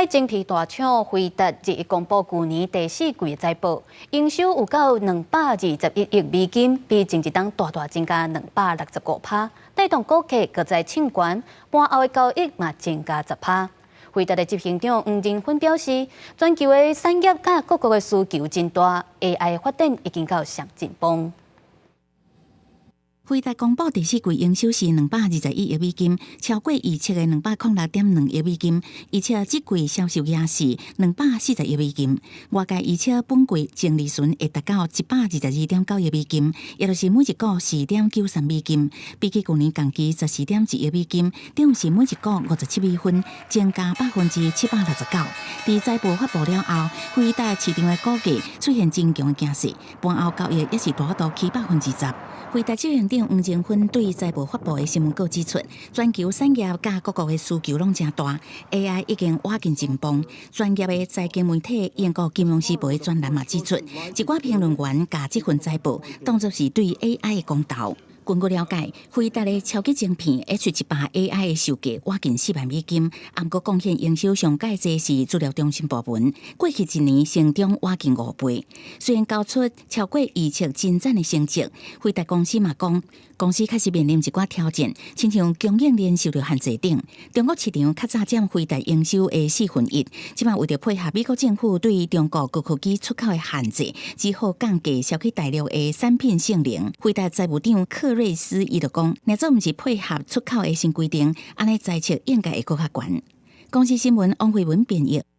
AI 晶片大廠輝達日一公布舊年第四季的財報，營收有到221億美金，比前一冬大大增加265%，帶動股價閣再創懸，盤後的交易嘛增加10%。輝達的執行長黃仁勳表示，全球的產業佮各國的需求真大，AI 發展已經到上盡峰。輝達公布第四季營收是221億美金，超過預測的206.2億美金。預測這季銷售額是240億美金。外界預測本季淨利潤會達到122.9億美金，也就是每一股4.93美金。比起舊年同期14.1億美金，等於是每一股57美分，增加769%。佇財報發布了後，輝達市場的股價出現真強的走勢，盤後交易也是大幅度起10%。輝達執行長黃仁勳對財報發布的新聞稿指出，全球產業佮各國的需求攏誠大，AI 已經倚近盡峰。專業的財經媒體英國金融時報的專欄嘛指出，一寡評論員共這份財報當作是對 AI 的公投。根據了解，輝達的超級晶片 H100 AI 的售價倚近4萬美金，毋過貢獻營收上蓋濟是資料中心部門，過去一年成長倚近5倍。雖然交出超過預測真讚的成績，輝達公司嘛講，公司確實面臨一寡挑戰，親像供應鏈受著限制等。中國市場較早佔輝達營收的1/4，這擺為著配合美國政府對中國高科技出口的限制，只好降低銷去大陸的產品性能。輝達財務長克瑞斯伊就講，若做毋是配合出口的新規定，按呢財測應該會閣較懸。公視新聞王慧文編譯。